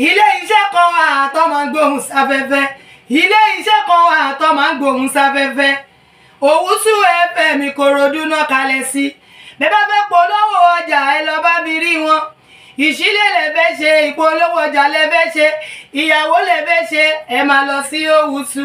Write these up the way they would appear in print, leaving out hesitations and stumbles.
Ilé iṣẹ́ kan wà tó máa ń gbóhùn sáfẹ́fẹ́. Ilé iṣẹ́ kan wà tó máa ń gbóhùn sáfẹ́fẹ́. Owusu FM Ìkòròdú náà kalẹ̀ sí. Bẹ́ẹ̀ bá fẹ́ polówó ọjà, ẹ lọ bá mi rí wọn. Ìṣílẹ̀ lẹ fẹ́ ṣe, ìpolówó ọjà lẹ fẹ́ ṣe, ìyàwó lẹ fẹ́ ṣe, ẹ máa lọ sí Owusu.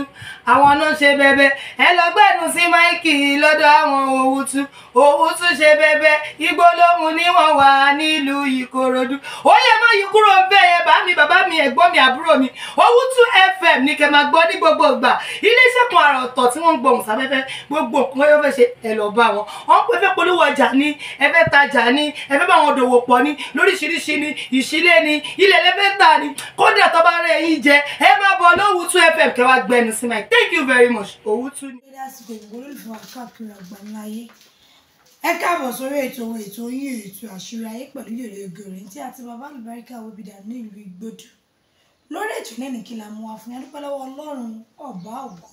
Àwọn náà ṣe bẹbẹ. Ẹ lọ gbẹnu sí máìkì lọ́dọ̀ àwọn Owusu. Owusu ṣe bẹbẹ. Igbó lóhun ni wọ́n wà nílùú Ìkòròdú. Ó yẹ má yí kúrò ń bẹ̀ yẹn, bá mi, bàbá mi, ẹ̀gbọ́n mi, àbúrò mi. Owusu FM ní kẹ́ máa gbọ́ ní gbogbo ìgbà. Iléeṣẹ́ kan àrà ọ̀tọ̀ tí wọ́n ń gbohùn sáfẹ́fẹ́, gbogbo nǹkan yóò fẹ́ ṣe, ẹ lọ bá wọn. Wọ́n pè fẹ́ polówó ọjà ní, ẹ fẹ́ tajà ní, ẹ fẹ́ bá wọn dòwò pọ̀ ní, lóríṣiríṣi ní, ìṣílẹ̀ ní, ilẹ̀ lẹ́fẹ́ tà ní. Kódà tó bá rẹ̀ yín jẹ, ẹ máa bọ̀ lówùútú FM kẹ́ wá gbẹnu sí mic. Thank you very much. Owusu ni. Dédé àsìkò ìgbò olólùfẹ́ wa káàkiri àgbáńlá ayé. Ẹ káàbọ̀ sórí ètò ètò yín, ètò Àṣírí Ayé pẹ̀lú Yèrè Ògèrè àti bàbá àlùbáríkà Webida ní ìlú Igbódù. Lórí ètò náà ní kí la mú wa fún yín. A dúpẹ́ lọ́wọ́ Ọlọ́run ọba ògo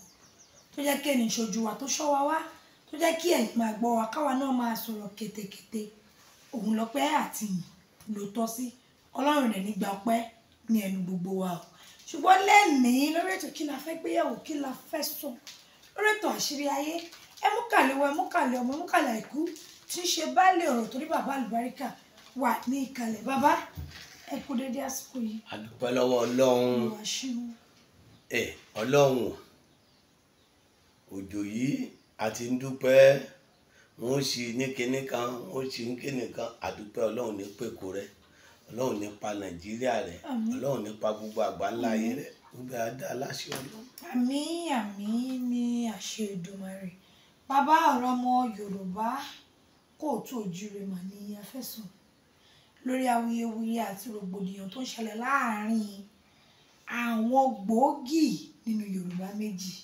tó jẹ́ kí ẹnì ṣojú wa, tó ṣọ́ wa wá, tó jẹ́ kí ẹ̀yin máa gbọ́ wa, káwa náà máa sọ̀rọ̀ kétékété. Òun lọ́pẹ́ àti ìyìn ló tọ́ sí. Ọlọ́run rẹ̀ nígbà ọpẹ́ ní ẹnu gbogbo wa o. Ṣùgbọ́n lẹ́nìí lórí ètò, kí la fẹ́ gbéyàwó, kí la fẹ́ sọ lórí ètò Àṣírí Ayé? Ẹ mú kàlẹ́ wọ, ẹ mú kàlẹ́ ọmọ, ẹ mú kàlẹ́ àìkú tí ń ṣe baálé ọ̀rọ̀, torí bàbá àlùbáríkà wà ní ìkàlẹ̀. Bàbá, ẹ kú dédé àsìkò yìí. A dúpẹ́ lọ́wọ́ Ọlọ́run. Olúwa ṣeun. Ẹ Ọlọ́run, òjò yìí a ti ń dúpẹ́. Wọ́n sì ní kinní kan, wọ́n sì ní kinní kan. A dúpẹ́. Ọlọ́run ní pèkó rẹ, Ọlọ́run nípa Nàìjíríà rẹ, Ọlọ́run nípa gbogbo àgbáńlá ayé rẹ, gbogbo àdá aláṣẹ Ọlọ́run. Àmín, àmín ní àṣẹ Èdùmàrè. Bàbá, ọ̀rọ̀ ọmọ Yorùbá kóòtù òjúre mà ní afẹ́sùn lórí awuyewuye àti rògbòdìyàn tó ń ṣẹlẹ̀ láàárín àwọn gbòógì nínú Yorùbá méjì,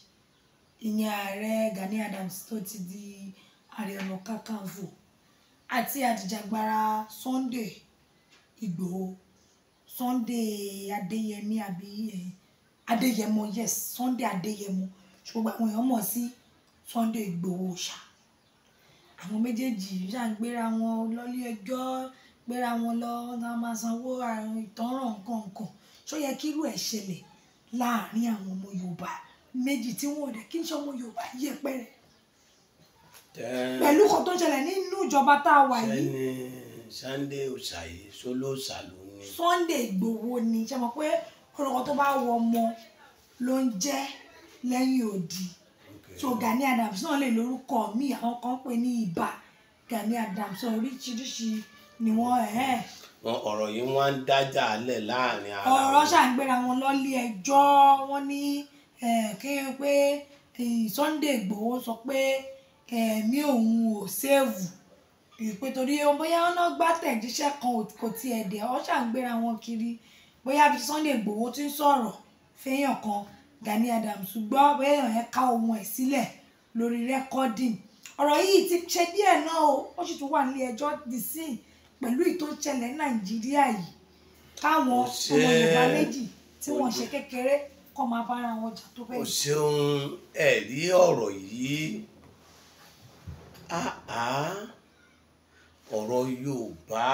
ìyẹn ààrẹ Gani Adams tó ti di Ààrẹ Ọ̀nà Kakanfò àti àjìjàgbara Sunday Ìgbòho, Sunday Adéyẹmí àbí Adéyẹmọ, yes, Sunday Adéyẹmọ, ṣùgbọ́n àwọn èèyàn mọ̀ sí Sunday Ìgbòho ṣá. Àwọn méjèèjì ṣá ń gbéra wọn lọ́lé ẹjọ́, gbéra wọn lọ, wọn máa sanwó àrùn ìtanràn nǹkan nǹkan. Ṣó yẹ kí irú ẹ̀ ṣẹlẹ̀ láàrin àwọn ọmọ Yorùbá méjì tí wọn ò dẹ̀ kí n ṣe ọmọ Yorùbá yẹpẹrẹ pẹ̀lú kan tó ń ṣẹlẹ̀ nínú ìjọba tá a wà yìí? Sẹ́ni Sunday Òṣàyí sólóòṣà ló ní. Sunday Ìgbòho ni. Ṣe mọ̀ pé orúkọ tó bá wọ ọmọ ló ń jẹ́ lẹ́yìn odi? So Gani Adams náà lè lórúkọ míì, àwọn kan pè ní Ìbà Gani Adams, oríṣiríṣi ni wọ́n ẹ̀. Wọn ọ̀rọ̀ yìí wọ́n ń dájà lẹ̀ láàrin ara ọ̀rọ̀ wọn. Ṣà ń gbéra wọn lọ́lé ẹjọ́. Wọ́n ní kí pé Sunday Ìgbòho sọ pé ẹ̀mí òun ò save ìpè, torí bóyá wọn náà gbá tẹ̀jíṣẹ́ kan kò tiẹ̀ dé. Ọ́ ṣà ń gbéra wọn kiri, bóyá bí Sunday Ìgbòho ti ń sọ̀rọ̀ fẹ́yàn kan, Gani Adams gbọ́, bóyá èèyàn yẹn ká ohun ẹ̀ sílẹ̀ lórí recording. Ọ̀rọ̀ yìí ti ṣe díẹ̀ náà o, ó sì tún wà nílé ẹjọ́ di sí pẹ̀lú ìtò ń ṣẹlẹ̀ ní Nàìjíríà yìí, káwọn Ó ọmọ ṣe Yorùbá méjì tí wọ́n ṣe kékeré kọ́ máa bára wọn jà tó O bẹ́ẹ̀. ṣeun. Ẹ rí ọ̀rọ̀ yìí, áá ọ̀rọ̀ Yorùbá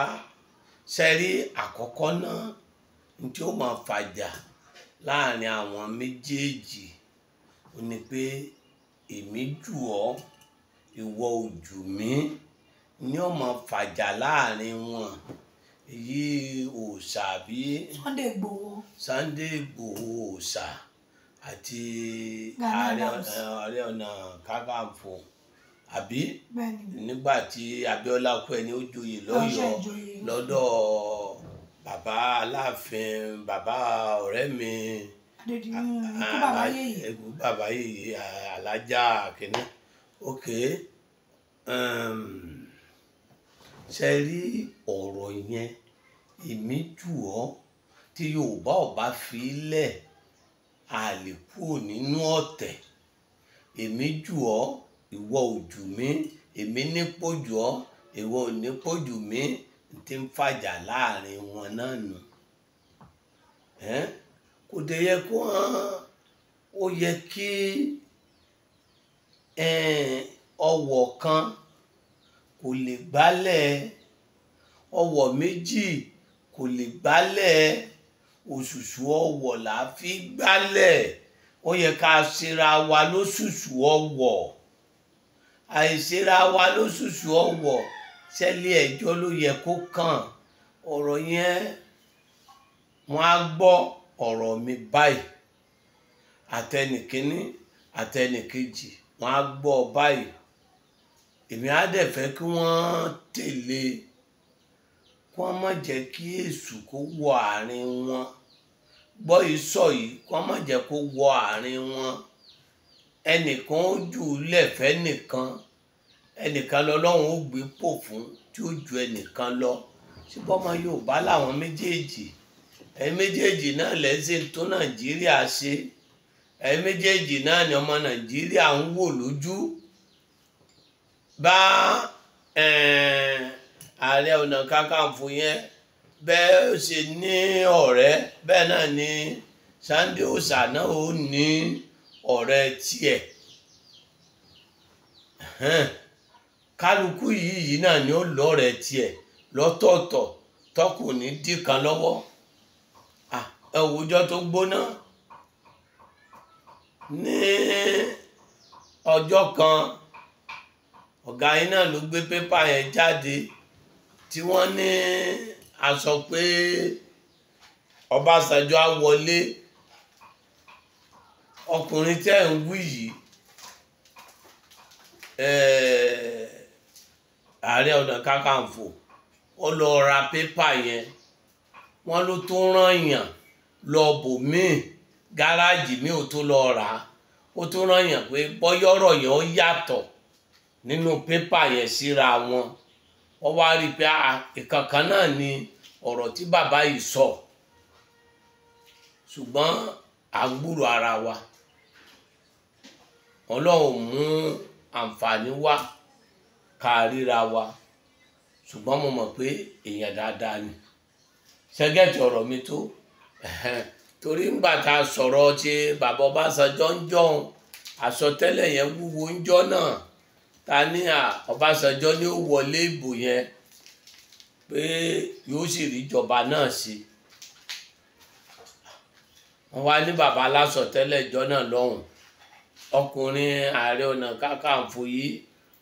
sẹ́rí àkọ́kọ́ náà ní tí ó máa fàjà láàrin àwọn méjèèjì, ó ní pé èmi jù ọ́, ìwọ ò jù mí, ní ó máa fàjà láàrin wọn. Èyí òòṣà bí Sunday Ìgbòho. Sunday Ìgbòho òòṣà àti Gani Ààrẹ Adams. Ààrẹ Ọ̀nà Kakanfò àbí? Bẹ́ẹ̀ni. Nígbà tí Abíọ́lá kú, ẹni ó joyè Ọ̀ṣẹ́ lọ́yọ̀ọ́ ìjòyè. lọ́dọ̀ bàbá Aláàfin, bàbá ọ̀rẹ́ mi. Adédìmú, ikú bàbá yèyé. Ikú bàbá yèyé, alájà kìíní. Ok, ṣe rí ọ̀rọ̀ yẹn, èmi jù ọ́, tí Yorùbá ò bá fi lẹ̀, a lè kúrò nínú ọ̀tẹ̀. Èmi jù ọ́, ìwọ ò jù mí, èmi nípò jù ọ́, ìwọ ò nípò jù mí, tí ń fàjà láàrin wọn náà nù. Kò dé yẹ kó hàn, ó yẹ kí ọwọ́ kan kò lè gbálẹ̀, ọwọ́ méjì kò lè gbálẹ̀. Òṣùṣù ọwọ̀ là á fi gbálẹ̀. Ó yẹ ká ṣera wa lóṣùṣù ọwọ̀. Àìṣera wa lóṣùṣù ọwọ̀, ṣẹlẹ̀ ẹjọ́ ló yẹ kó kàn. Ọ̀rọ̀ yẹn wọ́n á gbọ́ ọ̀rọ̀ mi báyìí, àtẹnìkíní àtẹnìkejì wọ́n á gbọ́ báyìí. Èmi á dẹ̀ fẹ́ kí wọ́n tẹ̀lé, kí wọ́n má jẹ́ kí èṣù kó wọ àárín wọn. Gbọ́ ìsọ̀ yìí, kí wọ́n má jẹ́ kó wọ àárín wọn. Ẹnìkan ó jù ú lẹ̀fẹ́ nìkan, ẹnìkan lọ́lọ́run ó gbé pò fún tí ó ju ẹnìkan lọ. Ṣùgbọ́n ọmọ Yorùbá làwọn méjèèjì, ẹ̀yin méjèèjì náà lẹ́sìn tó Nàìjíríà ṣe, ẹ̀yin méjèèjì náà ni ọmọ Nàìjíríà ń wò lójú. Bá Ààrẹ Ọ̀nà Kakanfò yẹn bẹ́ẹ̀ ṣe ní ọ̀rẹ́, bẹ́ẹ̀ náà ni Sunday Oòṣà náà ó ní ọ̀rẹ́ tiẹ̀. Kálukú yìí náà ni ó lọ́rẹ̀ẹ́ tiẹ̀ lọ́tọ̀ọ̀tọ̀, tọkùnrin dì kan lọ́wọ́. Ẹ wòjọ́ tó gbóná ní ọjọ́ kan, ọ̀gá yín náà ló gbé pépà yẹn jáde tí wọ́n ní a sọ pé Ọbásanjọ́ á wọlé. Ọkùnrin tẹ́ ń wí yìí, Ààrẹ Ọ̀nà Kakanfò, ó lọ ra pépà yẹn, wọ́n ló tó rán yàn lọ bò míì, gáràjì míì ò tó lọ rà á. Ó tó rán yàn pé bọ́yọ̀rọ̀ yẹn ó yàtọ̀ nínú pépà yẹn síra wọn. Wọ́n wá rí i pé ìkankan náà ni ọ̀rọ̀ tí bàbá yìí sọ, ṣùgbọ́n à ń gbúrò ara wa. Ọlọ́run mú àǹfààní wá ká ríra wa, ṣùgbọ́n mo mọ̀ pé èèyàn dáadáa ni. Ṣẹ́gẹ́tì ọ̀rọ̀ mi tó? Torí ńgbà tá a sọ̀rọ̀ ti bàbá Ọbásanjọ́ ń jọ̀hún, àsọtẹ́lẹ̀ yẹn wúwo ń jọ́ náà. Ta ní Ọbásanjọ́ ní ó wọlé ìbò yẹn pé yóò sì rí ìjọba náà sí. Wọ́n wá ní bàbá alásọtẹ́lẹ̀ ìjọ náà lọ́hùn. Ọkùnrin Ààrẹ Ọ̀nà Kakanfò yìí,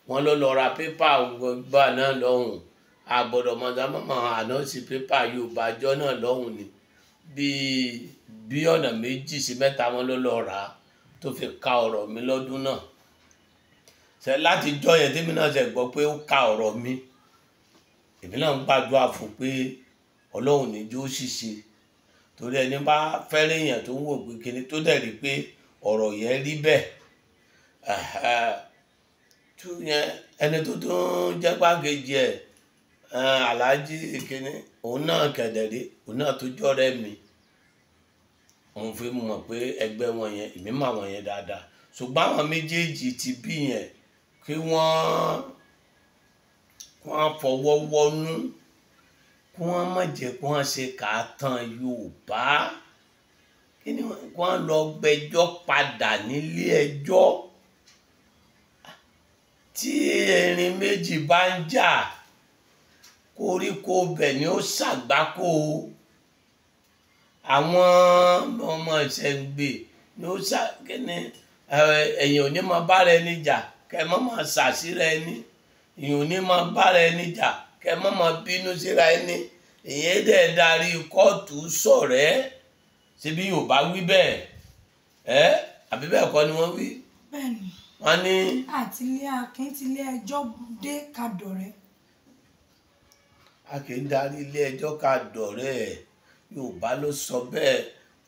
wọ́n ló lọ ra pépà gbà náà lọ́hùn. Àgbọ̀dọ̀ mọ̀tàmọ́mọ́ àná sí pépà Yorùbá ìjọ náà lọ́hùn ni. Bí ọ̀nà 2 sí 3 wọn ló lọ rà á tó fi ka ọ̀rọ̀ mi lọ́dún náà. Ṣé láti jọ́ yẹn tèmi náà ṣe gbọ́ pé ó ka ọ̀rọ̀ mi, èmi náà ń gbàdúrà fún pé Ọlọ́run ní jó ṣìṣe. Torí ẹni bá fẹ́ràn èèyàn tó ń wò pé kíni tó dẹ̀ rí pé ọ̀rọ̀ yẹn rí bẹ́ẹ̀. Tú yẹn, ẹni tó tún jẹ́ gbákejì ẹ̀, Alhaji kíni, òun náà kẹ̀dẹ̀ rí, òun náà tó jọ́rẹ́ mi. Òun fi mọ̀ pé ẹgbẹ́ wọn yẹn, èmi mọ̀ àwọn yẹn dáadáa. Ṣùgbọ́n àwọn méjèèjì ti bí yẹn kí wọ́n fọwọ́ wọnú, kí wọ́n má jẹ́ kí wọ́n ṣe kàátàn Yorùbá. Kí ni wọ́n lọ gbẹ́jọ́ padà nílé ẹjọ́. Tí erin méjì bá ń jà, koríko bẹ̀ ni ó ṣàgbákò. Àwọn ọmọ ìṣẹ̀ǹgbè ni ó ṣà kíni, ẹ̀yìn ò ní máa bára ẹni jà, kẹ́ má máa ṣàṣíra ẹni. Èèyàn ò ní máa bára ẹni jà, kẹ́ má máa bínú síra ẹni. Ìyẹn dẹ̀ darí kóòtù sọ̀rẹ́. Ṣé bí Yorùbá wí bẹ́ẹ̀? Àbí bẹ́ẹ̀ kọ́ ni wọ́n wí? Bẹ́ẹ̀ni. Wọ́n ní. Àtìlé Akin tilé ẹjọ́ dé ká dọ̀rẹ́. A kì í darí ilé ẹjọ́ ká dọ̀rẹ́. Yorùbá ló sọ bẹ́ẹ̀.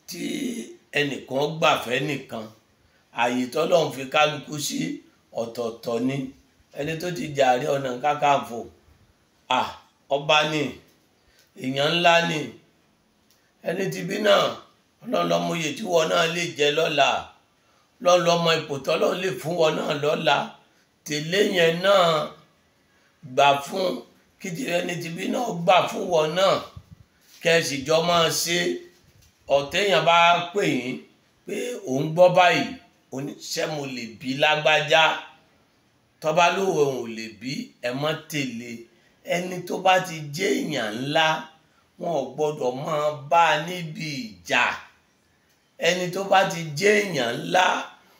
Tí ẹnìkan gbàfẹ́ nìkan, ààyè tọ́lọ́run fi kálukú sí ọ̀tọ̀ọ̀tọ̀ ni. Ẹni tó ti jẹ Ààrẹ Ọ̀nà Kakanfò, ọba ni, èèyàn ńlá ni. Ẹni tí bí náà, Ọlọ́run ló mọ oyè tí wọn náà lè jẹ lọ́la. Ọlọ́run ló mọ ipò tọ́lọ́run lè fún wọn náà lọ́la. Tẹ̀lé yẹn náà gbà fún, kí ti ẹni tí bí náà gbà fún wọn náà. Kẹ́ sì jọ máa ṣe. Ọ̀tẹ̀yàn bá pè yín pé òun gbọ́ báyìí, oníṣẹ́ mo lè bí lágbájá. Tọ́ba lóun ò lè bí, ẹ mọ́ tẹ̀lé. Ẹni tó bá ti jẹ́ èèyàn ńlá, Wọn ò gbọ́dọ̀ máa bá a níbi ìjà. Ẹni tó bá ti jẹ́ èèyàn ńlá,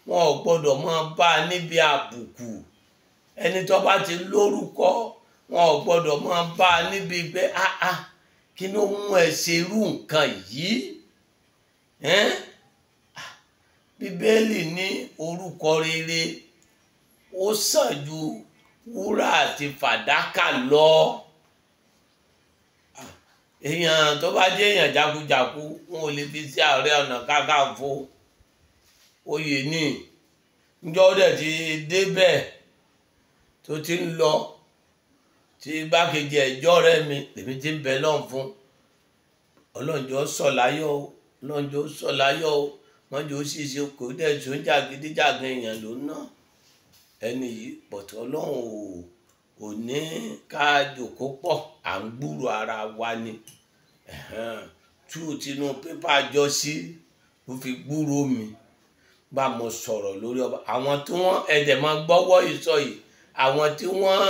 wọn ò gbọ́dọ̀ máa bá a níbi àbùkù. Ẹni tó bá ti lórúkọ, wọn ò gbọ́dọ̀ máa bá a níbi pé áá kí ló mú ẹ ṣe irú nǹkan yìí? Bíbélì ní orúkọ rere ó sàn ju wúrà àti fàdákà lọ. Èèyàn tó bá jẹ́ èèyàn jákujàku, wọn ò lè fi sí Ààrẹ Ọ̀nà Kakanfò. Oyè ní njọ́ dẹ̀ ti débẹ̀ tó ti ń lọ tí igbákejì ẹ̀jọ́ rẹ̀ mi lèmi ti ń bẹ lọ́n fún. Ọlọ́njọ́ sọ̀ láyọ̀ o, ọlọ́njọ́ sọ̀ láyọ̀ o, mọ́jọ́ sì ṣe kò dẹ̀ tó ń jàgídíjàgan èèyàn ló ná ẹni yìí. Pọ̀tọ́ Ọlọ́run ò ní ká jòkó pọ̀, à ń gbúrò ara wa ni. Tú tinú pépà jọ sí ló fi gbúrò mi bá mo sọ̀rọ̀ lórí ọba. Àwọn tí wọ́n ẹ̀dẹ̀ máa gbọ́wọ́ ìsọ yìí, àwọn tí wọ́n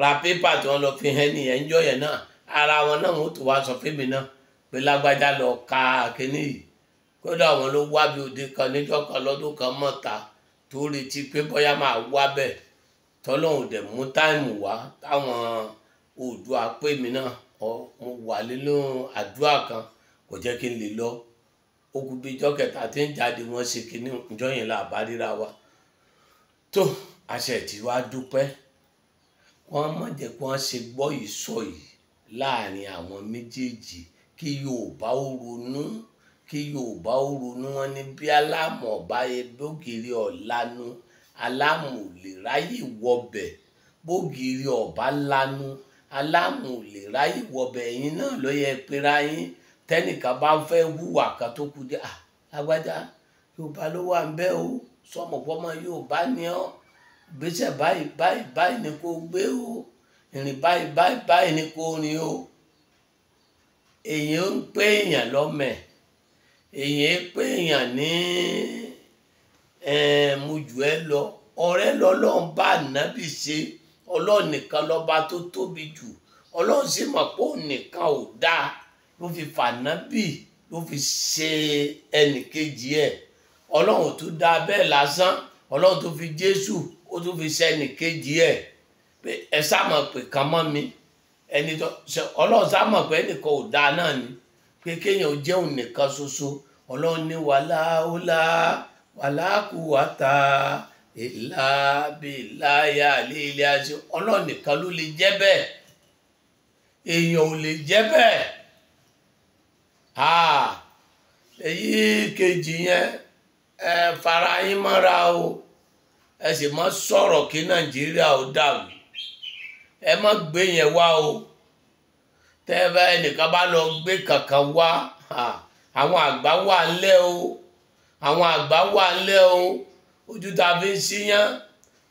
ra pépà tí wọ́n lọ fi hẹ́ nìyẹn ń jọ yẹn náà, ara wọn náà wọ́n tó wá sọ fún mi náà pé lágbájá lọ ka kínní yìí. Kódà àwọn ló wá bí òde kan níjọ́ kan lọ́dún kan mọ́ta tó retí pé bóyá máa wá bẹ́ẹ̀, tọ́lọ́hùn dẹ̀ mú táìmù wá táwọn Oòduà pè mí náà. Mo wà nínú àdúrà kan, kò jẹ́ kí n lè lọ. Ó kù bí ijọ́ kẹta tí ń jáde wọ́n ṣe kínní ìjọ yẹn là bá ríra wa. Tó àṣẹ tí wàá dúpẹ́, wọ́n má jẹ́ kí wọ́n ṣe gbọ́ ìsọ yìí láàrin àwọn méjèèjì. Kí Yorùbá ó ronú, kí Yorùbá ó ronú. Wọn ní bí alámọ̀ bá yẹ bógiri ọ̀lanu, alámọ̀ ò lè ráyè wọbẹ̀. Bógiri ọ̀bá lanu, alámọ̀ ò lè ráyè wọbẹ̀. Ẹ̀yin náà ló yẹ pera yín. Tẹ́nìkan bá fẹ́ hùwà kan tó kú dé, à lágbájá Yorùbá ló wà ń bẹ́ o, sọmọpọ́mọ Yorùbá ni ọ́, gbèsè báyìí báyìí báyìí ni kò gbé o, ìrìn báyìí báyìí báyìí ni kò rìn o. Èèyàn ń pè èèyàn lọ́mẹ̀, èèyàn ń pè èèyàn ní mo jù ẹ́ lọ. Ọ̀rẹ́ lọ́lọ́run bá ànábì ṣe, Ọlọ́run nìkan lọ́ba tó tóbi jù. Ọlọ́run sì mọ̀ pé òun nìkan ò dáa, ló fi fànábì ló fi ṣe ẹnìkejì ẹ̀. Ọlọ́run tó dáa bẹ́ẹ̀ lásán, Ọlọ́run tó fi Jésù ó tún fi ṣe ẹnìkejì ẹ̀ pé ẹ sá mọ̀ pé kàn mọ́ mi. Ẹni tó Ọlọ́run sá mọ̀ pé ẹnìkan ò dáa náà ni, pé kéèyàn ò jẹun nìkan ṣoṣo. Ọlọ́run ní wàláhùlá wàlákùwàtà ìlà bìláyà lílẹ̀ àṣẹ. Ọlọ́run nìkan ló lè jẹ́ bẹ́ẹ̀, èèyàn ò lè jẹ́ bẹ́ẹ̀. Èyí kejì yẹn, ẹ fara yín mọ́ra o, ẹ sì má sọ̀rọ̀ kí Nàìjíríà ó dàrú. Ẹ má gbé yẹn wá o. Tẹ́ bá ẹnìkan bá lọ gbé kankan wá, àwọn àgbà wà ńlẹ̀ o, àwọn àgbà wà ńlẹ̀ o. Ojú ta fi ń síyán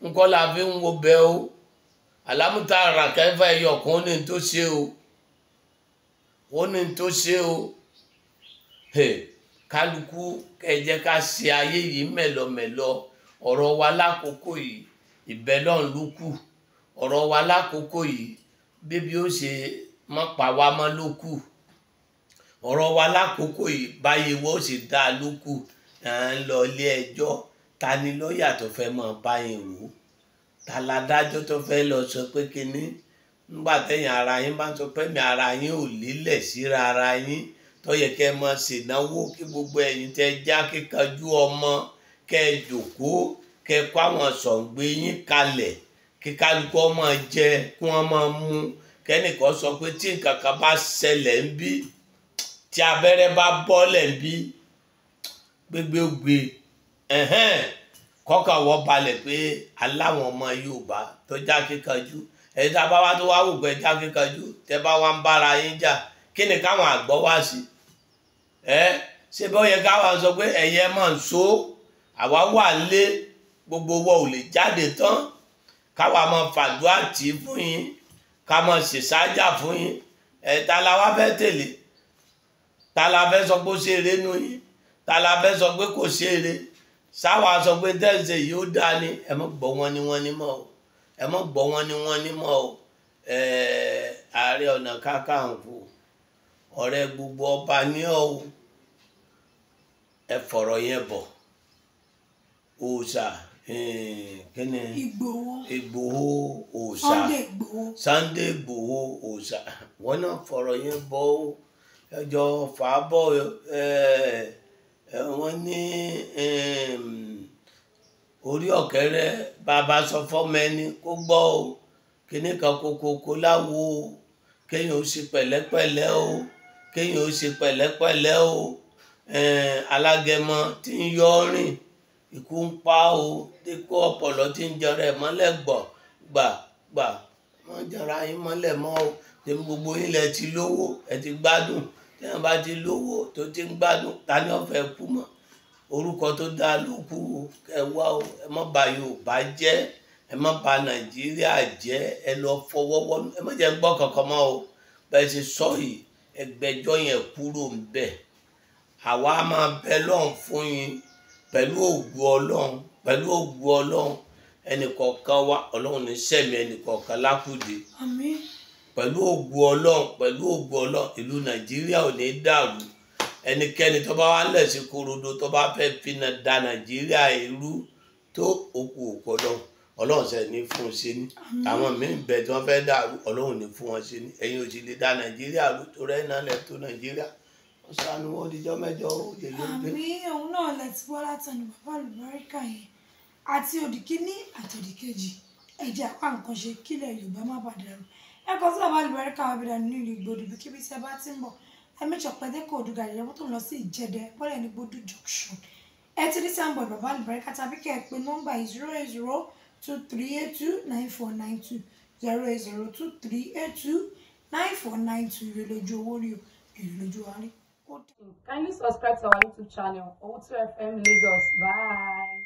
ńkọ́ la fi ń wo bẹ́ o. Àlámúta ràkẹ́fà ẹyọ kan ó ní tó ṣe o, ó ní tó ṣe o. Kálukú ẹ jẹ́ ká ṣe ayé yìí mẹ̀lọmẹ̀lọ. Ọ̀rọ̀ wa lákòókò yìí, ìbẹ́lọ́run ló kù. Ọ̀rọ̀ wa lákòókò yìí, bébí ó ṣe mọ́ pa wá mọ́ ló kù. Ọ̀rọ̀ wa lákòókò yìí, báyé wọ́n ó ṣe dá ló kù. À ń lọ ilé ẹjọ́, ta ni lọ́ọ̀yà tó fẹ́ mọ́ bá yín rò ó? Ta ládájọ́ tó fẹ́ lọ sọ pé kinní? Nígbà tẹ̀yìn ara yín bá ń sọ pé mi ara yín ò lélẹ̀ síra ara yín, tó yẹ kẹ́ ẹ máa ṣènáwó kí gbogbo ẹ̀yin tẹ́ já kíkanjú ọmọ kẹ́ ẹ jòkóó, kẹ́ ẹ kó àwọn sọ̀ǹgbé yín kalẹ̀, kí kálukú ọmọ jẹ, kí wọ́n máa mú. Kẹ́nìkan sọ pé tí nǹkan kan bá ṣẹlẹ̀ ń bí, tí abẹ́rẹ́ bá bọ́lẹ̀ ń bí, gbégbégbé kọ́kàn wọ́n balẹ̀ pé aláwọn ọmọ Yorùbá tó já kíkanjú. Ẹ̀yin tá a bá wá tó wá wò pé já kíkanjú, tẹ́ bá wá ń bára yín jà, kí ni káwọn àgbọ̀ wá sí? Ṣé bó yẹ káwọn sọ pé ẹ̀yẹ máa ń so, àwa wà lé, gbogbo wa ò lè jáde tán, káwa máa fàdúrà tì í fún yín, ká máa ṣèṣájà fún yín. Ta la wá fẹ́ tẹ̀lé? Ta la fẹ́ sọ pé ó ṣe eré nu yín? Ta la fẹ́ sọ pé kò ṣe eré? Sáwa sọ pé tẹ́sẹ̀ yìí ó dáa ni. Ẹ má gbọ́ wọn ní wọ́n ní mọ́ o, ẹ má gbọ́ wọn ní wọ́n ní mọ́ o. Ààrẹ Ọ̀nà Kakanfò, ọ̀rẹ́ gbogbo ọba ní ọ́, ẹ fọ̀rọ̀ yẹn bọ̀. Òòṣà kíni Ìgbòho òòṣà Sunday Ìgbòho òòṣà, wọn náà fọ̀rọ̀ yẹn bọ̀ ó, ẹjọ́ fà á bọ̀. Wọ́n ní orí ọ̀kẹ́rẹ́ bàbá sọ fọ́mọ ẹni kó gbọ́ o, kíní kan kókókó láwo o, kéèyàn ó ṣe pẹ̀lẹ́pẹ̀lẹ́ o, kéèyàn ó ṣe pẹ̀lẹ́pẹ̀lẹ́ o. Alágẹmọ tí ń yọ rìn ikú ń pa o, dípò ọpọlọ tí ń jọra ẹ mọ́lẹ̀ gbọ gbà gbà, wọ́n jọra yín mọ́lẹ̀ mọ́ o. Tèmi gbogbo yín lẹ ti lówó, ẹ ti gbádùn. Téèyàn bá ti lówó tó ti ń gbádùn, ta ni ó fẹ́ kú mọ́? Orúkọ tó dáa ló kú o. Ẹ wá o, ẹ má bà Yorùbá jẹ́, ẹ má bà Nàìjíríà jẹ́, ẹ lọ fọwọ́ wọnú, ẹ má jẹ́ gbọ́ kankan mọ́ o. Bẹ́ẹ̀ ṣe sọ yìí, ẹgbẹ́jọ́ yẹn kúrò ń bẹ̀. Àwa máa bẹ lọ́hùn fún yín pẹ̀lú ògùn Ọlọ́run, pẹ̀lú ògùn Ọlọ́run. Ẹnìkọ̀ọ̀kan wa, Ọlọ́run ní sẹ̀mí ẹnìkọ̀ọ̀kan lákùdé. Àmín. Pẹ̀lú ògùn Ọlọ́run, pẹ̀lú ògùn Ọlọ́run, ìlú Nàìjíríà ò ní dàrú. Ẹnikẹ́ni tó bá wá lẹ̀ sí korodo tó bá fẹ́ fi da Nàìjíríà irú tó òkú òkú Ọlọ́run, Ọlọ́run ṣe ní fún un ṣe ní. Àwọn míín bẹ tí wọ́n fẹ́ dàrú, Ọlọ́run ní fún wọn ṣe ní. Ẹ̀yin ò sì lè da Nàìjíríà rú torí ẹ̀ náà lẹ̀ tó Nàìjíríà. Wọ́n ṣàánú wọn díjọ́ mẹ́jọ ó yẹ yóò dé. Àmín. Òun náà lẹ ti wá látọ̀nù bàbá àlùbáríkà yẹn àti òdì kínní àti òdì kejì. Ẹ jẹ́ apá nǹkan ṣe kílẹ̀ Yorùbá má bàa dàrú. Ẹ kọ sí bàbá àlùbáríkà wa bẹ̀rẹ̀ nínú ìlú Ìgbòdù bí kíbi tí ẹ bá ti ń bọ̀. Ẹ méjì pẹ́ẹ́dẹ́ kò dùgà ìyẹ̀wò tó ń lọ sí Ìjẹ̀dẹ̀ bọ́lẹ̀ ní Gbódù junction. Ẹ ti rí signboard bàbá àlùbáríkà tàbí kẹ́ ẹ pé nọ́mbà 08023829492, 08023829492. Ire lójú owó rí o, ire lójú wa rí. Kindly subscribe to our YouTube channel, Owutu FM Lagos. Bye.